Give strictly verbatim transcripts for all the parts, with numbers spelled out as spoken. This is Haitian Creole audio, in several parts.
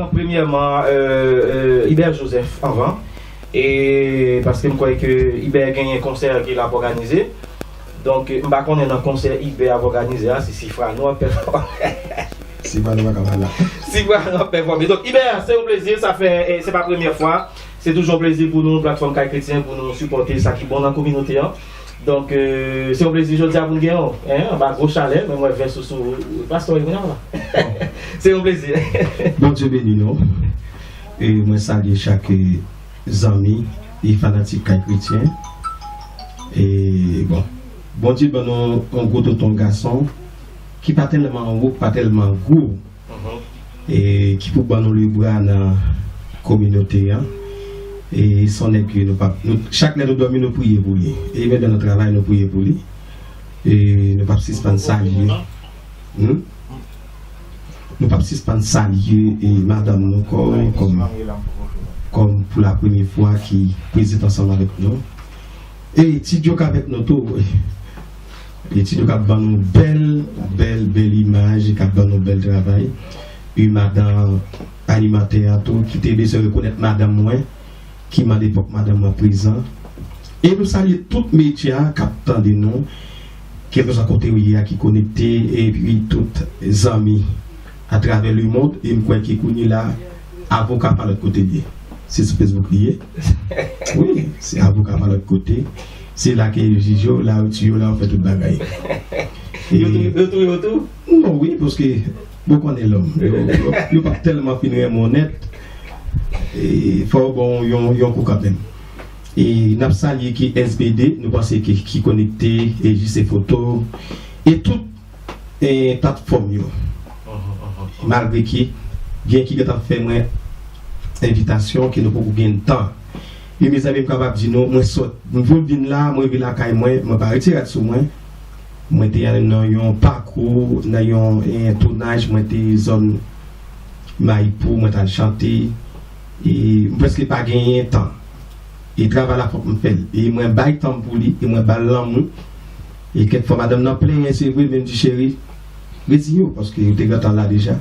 Premyèman, euh, euh, Ibè Joseph anvan. E paske m kwè ke Ibè genyen konsè ke l ap òganize. Donk, m pa konnen nan konsè Ibè ap òganize a, si Sifrano ap pèfòme. Sifrano pa ka pa la. Sifrano ap pèfòme. Donk, Ibè, se yon plezi, sa fè, eh, se pa premyè fwa. Se toujou yon plezi pou nou, platfòm Kay Kretyen, pou nou sipòte sa ki bon nan kominote an. Donk, euh, se yon plezi jodi a pou n gen w, hein, anba gwo chalè, men mwen vès ou sou, pastè William la. Se yon plezi. Bondye beni nou. E mwen salye chak, euh, zanmi e fanatik Kay Kretyen. E bon, Bondye ban nou yon gwo tonton gason ki pa tèlman wo, pa tèlman gwo, e ki pou ban nou lebra nan kominote an. E se yon nèg ke nou p ap, nou, chak lè nou dòmi, nou priye pou li. E menm lè nou travay, nou priye pou li. E nou p ap sispann salye. Hmm? Nou p ap sispann salye e madanm nou kòm, kòm, kòm pou la premye fwa ki prezante ansanm avèk nou. E Ti Djo k avèk nou tou. E Ti Djo k ap ban nou bèl, bèl, bèl imaj, e k ap ban nou bèl travay. E madan animatè a tou, ki te bezwen rekonèt madanm mwen, ki mande pou madanm mwen prezan. E nou salye tout medya k ap tande nou, kèlkeswa kote w ye a ki konekte, epi tout zanmi atravè lemonn, e m kwè ke kounye la, avoka pa lòt kote l ye. Se sou Facebook li ye. Wi, se avoka pa lòt kote. Se la ke jij yo, la yo tiye yo, la yo fè tout bagay. Yo tou, yo tou, yo tou? Non, wi, paske bon konnen lòm. Yo, yo, yo p ap tèlman fin renmen w nèt. E fò w bon yon, yon kou kanmenm. E n ap salye ki S B D, nou panse ki, ki konekte, e J C Foto, e tout e, platfòm yo. Malgre ke gen ki gentan fè mwen envitasyon ke nou poko gen tan. E mezanmi, m kapab di nou, mwen sot, m vin la, mwen rive lakay mwen, mwen pa retire rad sou mwen. Mwen te al nan yon pakou, nan yon, e, tounaj, mwen te zòn Mayipou, mwen t al chante. E m prèske pa genyen tan. E travay la fòk m fè l. E mwen bay tan m pou li, e mwen ba l lanmou. E kèk fwa madanm nan plenyen, se vre, men m di, cheri, retire w, paske ou te gentan la deja.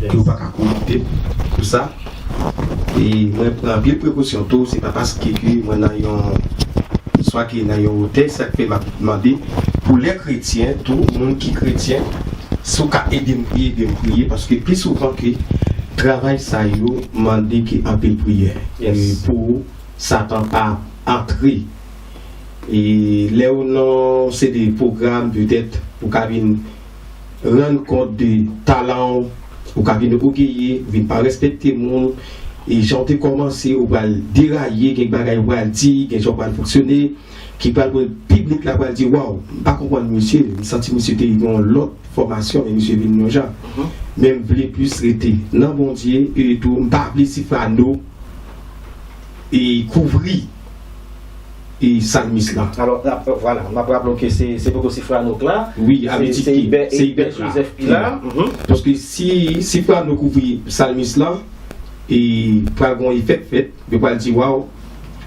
Ke ou pa ka koute pou sa. E mwen pran anpil prekosyon tou, se pa paske ke mwen nan yon, swa ke nan yon wotè, sa k fè m ap mande pou lè kretyen tou, moun ki kretyen, si w ka ede m priye, ede m priye, paske pi souvan ke travay sa yo mande ke anpil priyè. E pou Satan pa antre. E lè w nan se de pwogram, petèt, ou ka vin rann kont de talan w, ou ka vin ògeye, vin pa respekte moun, e jan w te kòmanse, ou pral deraye, gen bagay ou pral di, gen jan w pral fonksyone, ki pral pran piblik la pral di, waw, m pa konprann misye, m santi misye te gen yon lòt fòmasyon, men misye vin yon jan. Men m vle plis rete nan Bondye, e tou, m pa vle Sifrano e kouvri e salmis lan. Alò, n ap, vwala, m ap raple w ke se, se poko Sifrano k la. Wi, se, se Ibè, se Ibè Joseph ki la. Paske si Sifrano kouvri salmis lan, e pral gen yon efè k fèt, yo pral di, waw,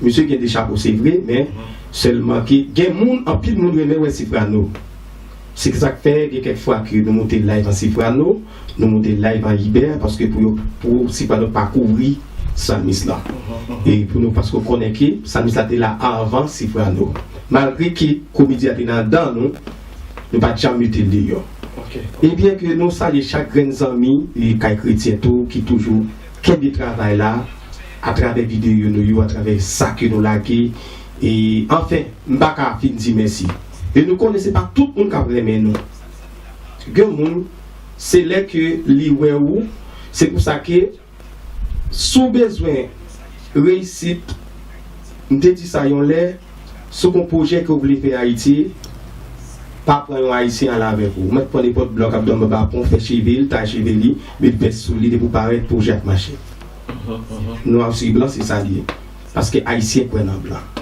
misye gen de chapo, se vre, men sèlman ke gen moun, anpil moun renmen wè Sifrano. Se sa k fè gen kèk fwa ke nou moute live an Sifrano, nou moute live an Ibè, paske pou yo, pou Sifrano pa kouvri salmis lan. E pou nou, paske w konnen ke salmis la te la anvan Sifrano. Malgre ke komedi a te nan dan nou, nou pa t janm mete l deyò. E byen ke nou salye chak grenn zanmi, e Kay Kretyen tou, ki toujou kenbe travay la, atravè videyo nou yo, atravè sa ke nou lage. E, anfen, m pa ka fin di mèsi. E nou konnen se pa tout moun k ap renmen nou. Gen moun, se lè ke li wè ou, se pou sa ke si w bezwen reyisit, m te di sa yon lè, si w gen yon pwojè ke w vle fè Ayiti, pa pran yon Ayisyen ale avèk ou. Ou mèt pran nenpòt blan k ap dòmi anba pon, fè cheve l, taye cheve li, met vès sou li, depi w parèt, pwojè ap mache. Nwa sou blan, se sa l ye. Paske Ayisyen kwè nan blan.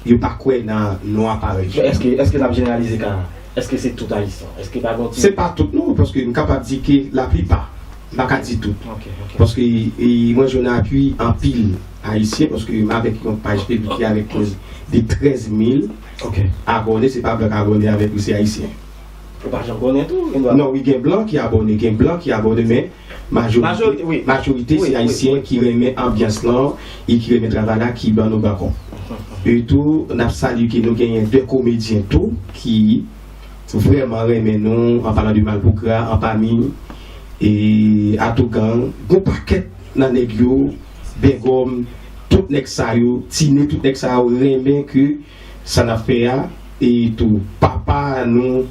Yo pa kwè nan nwa parèy. Men èske, èske n ap jeneralize ka a? Èske se tout Ayisyen? Èske pa gen ti... Se pa tout non, paske m kapab di ke laplipa. M pa ka di tout. Paske, e, mwen jwenn apui anpil Ayisyen, paske m avèk yon paj piblik ki avèk plis de trèz mil abòne, se pa blan k abòne avèk li, se Ayisyen. Ou pa janm konnen tou, gen dwa. Non, wi, gen blan ki abòne, gen blan ki abòne, men majorite, majorite, wi, majorite, wi, se, wi, ayisyen, wi, ki, wi, renmen anbyans lan e ki renmen travay la, ki ban nou bakòp. E tou, n ap salye ke nou genyen de komedyen tou ki vrèman renmen nou, an palan de Malpougra, Anpami, e Atougang, gon pakèt nan nèg yo, Bègòm, tout nèg sa yo, Tine, tout nèg sa yo renmen ke sa n ap fè a, e tou papa nou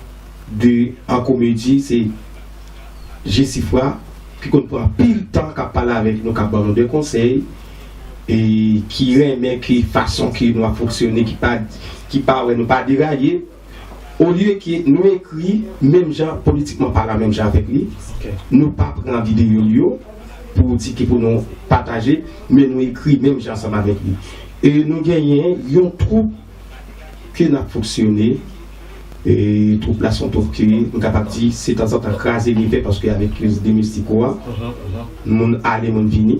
de an komedi, se Jesifra, ki konn pran anpil tan k ap pale avèk nou, k ap ban nou de konsèy, e ki renmen ke fason ke nou ap fonksyone, ki pa, ki pa wè nou pa deraye, olye ke nou ekri menm jan, politikman palan, menm jan avèk li, ok, nou pa pran videyo l yo pou di ke pou nou pataje, men nou ekri menm jan ansanm avèk li. E nou genyen yon twoup ke n ap fonksyone. E twoup la se yon twoup ke m kapab di se tanzantan kraze li fè, paske avèk kriz de Mestiko a, mhm, mhm, moun ale, moun vini.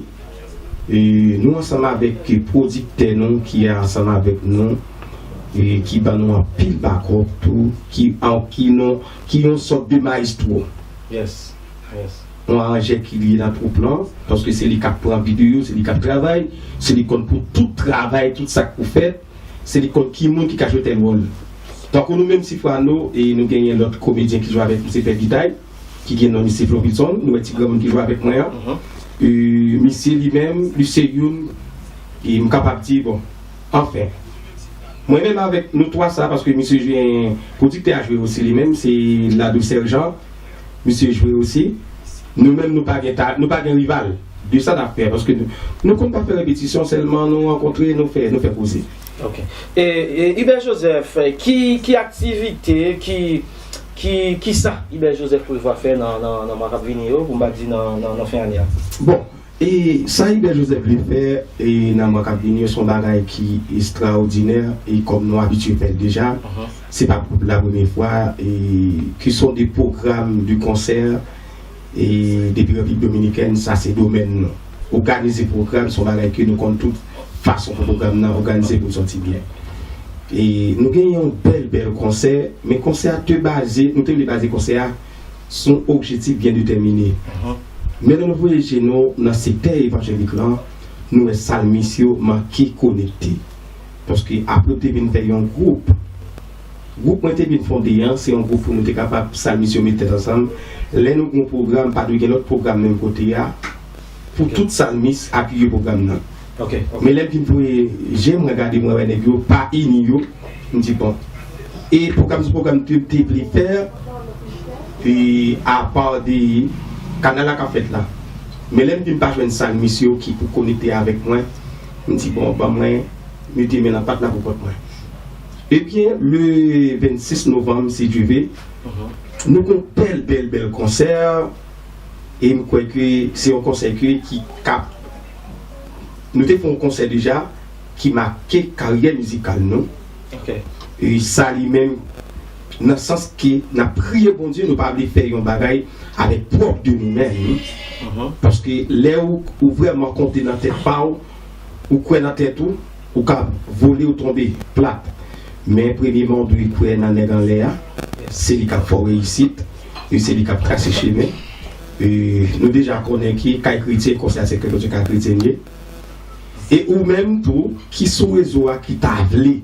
E nou ansanm avèk pwodiktè nou ki ansanm avèk nou, e ki ban nou anpil bakòp tou, ki, an, ki, non, ki yon sòt de mayestwo. Yes, yes. Yon aranjè ki li nan twoup lan, paske se li k ap pran videyo, se li k ap travay, se li konn pou tout travay, tout sa k pou fèt, se li konn ki moun ki ka jwe tèl wòl. Tankou nou menm Sifrano, e nou genyen lòt komedyen ki jwe avèk misye, Pè Vitay, ki gen non misye Florison, nou wè ti granmoun ki jwe avèk mwen an. Mhm. E misye li menm, li se youn, e m kapab di, bon, anfen. Mwen menm avèk nou twa sa, paske misye jwe, pwodiktè a jwe osi li menm, se Ladou Serjan, misye jwe osi. Nou menm, nou pa gen ta-, nou pa gen rival. De sa n ap fè, paske nou, nou konn pa fè repetisyon, sèlman nou rankontre, nou fè, nou fè koze. Ok. E, e Hubert Joseph, ki, ki aktivite, ki, ki, ki sa Hubert Joseph prevwa fè nan, nan, nan mwa k ap vini yo, pou m pa di nan, nan, nan fen ane a? Bon, e sa Hubert Joseph vle fè, e nan mwa k ap vini yo, se yon bagay ki estraòdinè, e kòm nou abitye fè l deja, mhm, se pa pou la premye fwa, e ki se de pwogram de konsè, e depi Repiblik Dominikèn, sa se domèn nou. Òganize pwogram, se yon bagay ke nou konn tout fason pou pwogram nan òganize pou l sòti byen. E nou gen yon bèl, bèl konsè, men konsè a te baze, nou te vle baze konsè a sou yon objektif byen detèmine. Mhm. Men lè nou voye je nou nan sektè evanjelik lan, nou wè salmis yo manke konekte. Paske apre yo te vin fè yon gwoup, gwoup mwen te vin fonde an, se yon gwoup pou nou te kapab, salmis yo met tèt ansanm. Lè nou gen yon pwogram, pa dwe gen lòt pwogram menm kote a, pou, ok, tout salmis apiye pwogram nan. Ok, ok. Men lè m vin voye je m, mwen gade, mwen wè nèg yo pa ini yo, m di, bon. E pwogram sou pwogram te, te vle fè, e apa de kanal la k ap fèt la. Men lè m vin pa jwenn salmis yo ki pou konekte avèk mwen, m di, bon, ban mwen mete men nan pat la pou kont mwen. Ebyen, le vennsis novanm, si Dye ve, mhm, nou gon bèl, bèl, bèl konsè. E m kwè ke se yon konsè ke, ki kap, nou te fè yon konsè deja ki make karyè mizikal nou. Ok. E sa li menm, nan sans ke n ap priye Bondye, nou pa vle fè yon bagay avèk pwòp de nou menm. Mhm. Paske lè ou, ou vrèman konte nan tèt pa w, ou kwè nan tèt ou, ou ka vole, ou tonbe plat. Men premyeman, ou dwe kwè nan nèg anlè a. Yes. Se li k ap fè w reyisit, e se li k ap trase chemen. E nou deja konnen ke kay kretyen, konsè a se kay kretyen, kay kretyen ye. E ou menm tou, ki sou rezo a, ki ta vle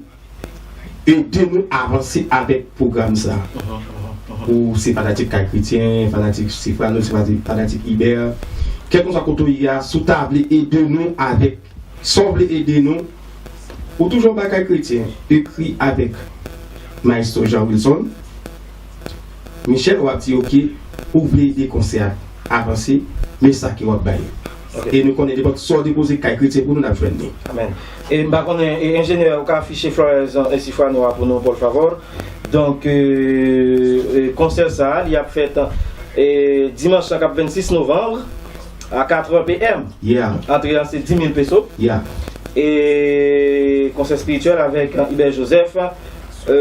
ede nou avanse avèk pwogram sa. Mhm, mhm, mhm. Ou se fanatik kay kretyen, fanatik Sifrano, se fanatik, fanatik Hubert. Kèlkeswa kote w ye a, si w ta vle ede nou avèk sa w vle ede nou, ou toujou bay kay kretyen, ekri avèk Maestro Jean Wilson Michel, w ap di, ok, ou vle ede konsè a avanse, men sa ke w ap bay. Ok. E nou konnen nenpòt sa w depoze kay kretyen pou nou, n ap jwenn li. Amèn. E m pa konnen, e, enjenyè, ou ka afiche flyers, e, Sifrano a pou nou, por favor. Donk, e, e, konsè sa a, li ap fèt, e, dimanch sa k ap vennsis novanm a katrè p m. Yeah. Antre an se dis mil peso. Yeah. E konsè espirityèl avèk, e, Hubert Joseph, e,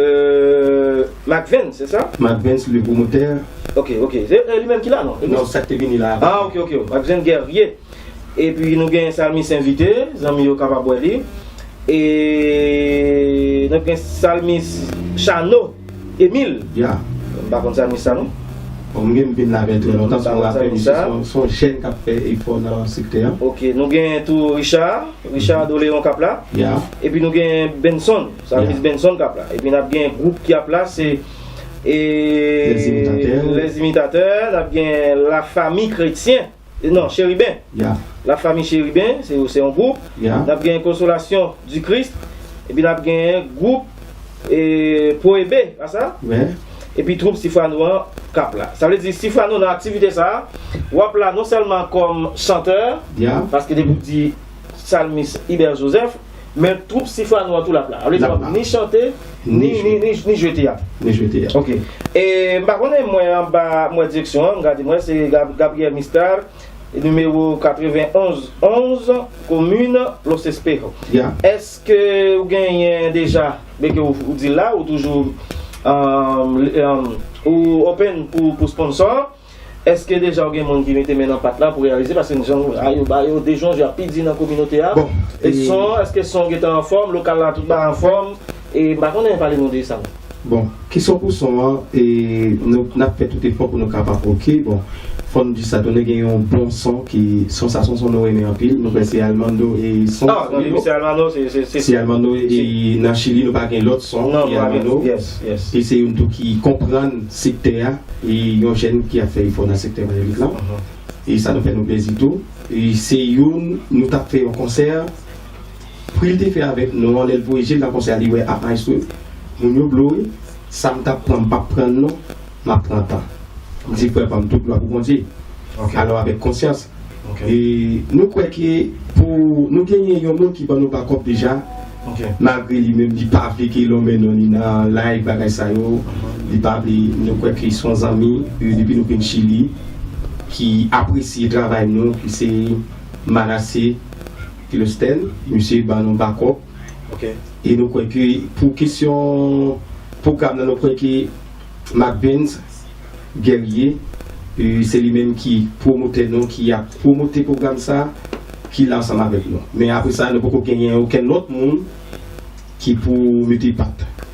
Mark Vens, se sa? Mark Vens, le promotè. Ok, ok. Se, e, li menm ki la, non? Non, sa k te vini la. Ah, ok, ok. Mark Vens Guerrier. Epi nou gen salmis envite, zanmi yo kapab wè li. E nou gen salmis Chano Emile. Yeah. M pa konn sa, Misa, non? Bon, m gen m vin la avè l trè lontan, se yon rapè, misye se yon, se yon jèn k ap fè efò nan sektè a. Ok, nou gen tou Richard, Richard Doléon k ap la. Ya. Epi nou gen Benson, Salmis Benson k ap la. Epi n ap gen gwoup ki ap la, se e, Les Imitateurs. Les Imitateurs, n ap gen La Famille Chrétienne. Non, Chérubin. Ya. La Famille Chérubin, se se yon gwoup. Ya. N ap gen Consolation du Christ. Epi n ap gen gwoup e, Prohebe, pa sa? Wi. Epi twoup Sifwano an k ap la. Sa vle di Sifwano nan aktivite sa a, w ap la non sèlman kòm chantè, ya, paske depi w di Salmis Hubert Joseph, men twoup Sifwano an tou l ap la. Sa vle di w ap ni chante, ni, ni, ni, ni jwe teyat. Ni jwe teyat. Ok. E m pa konnen, mwen anba, mwen direksyon an, m gade, mwen se Gab- Gabriel Mistral, nimewo katrevenn onz onz, komin Los Espejos. Ya. Èske ou genyen deja, men ke ou, ou di la, ou toujou, um, um, ou open pou, pou sponsor? Èske deja ou gen moun ki mete men nan pat la pou reyalize? Paske jan a yo ba yo de jan, yo ap pi di nan kominote a. Bon, e e son, èske son gentan anfòm, lokal la tout bagay anfòm? E m pa konnen, pale nou de sa, non. Bon, kesyon pou son an, e nou n ap fè tout efò pou nou kapab, ok, bon, fò n di sa tou, nou gen yon bon son ki, son sa, son, son nou renmen anpil, nou kwè se Almando e son, ah, non, se Almando, se, se, se, se Almando e nan Chili, nou pa gen lòt son ki Almando. Yes, yes. E se youn tou ki konprann sektè a, e yon jèn ki ap fè efò nan sektè evanjelik la. E sa nou fè nou plezi tou. E se youn, nou t ap fè yon konsè, pri l te fè avèk nou an, lè l voye je l nan konsè a, li wè, a, maestro, moun yo blowe, sa m t ap pran, m p ap pran l non, m ap pran tan. M di, frè pa m, tout glwa pou Bondye. Ok. Alò, avèk konsyans. Ok. E nou kwè ke pou nou genyen yon moun ki ban nou bakòp deja, ok, malgre li menm, li pa vle ke lòmen non li nan live, bagay sa yo, li pa vle, nou kwè ke se yon zanmi, e depi nou vin Chili, ki apresye travay nou, ki se Manassé Philostène, misye ban nou bakòp. Ok. E nou kwè ke pou kesyon pwogram nan, nou kwè ke Mark Benz Guerrier, e, se li menm ki pwomotè nou, ki ap pwomote pwogram sa, ki la ansanm avèk nou. Men apre sa, nou poko genyen okenn lòt moun ki pou mete pat.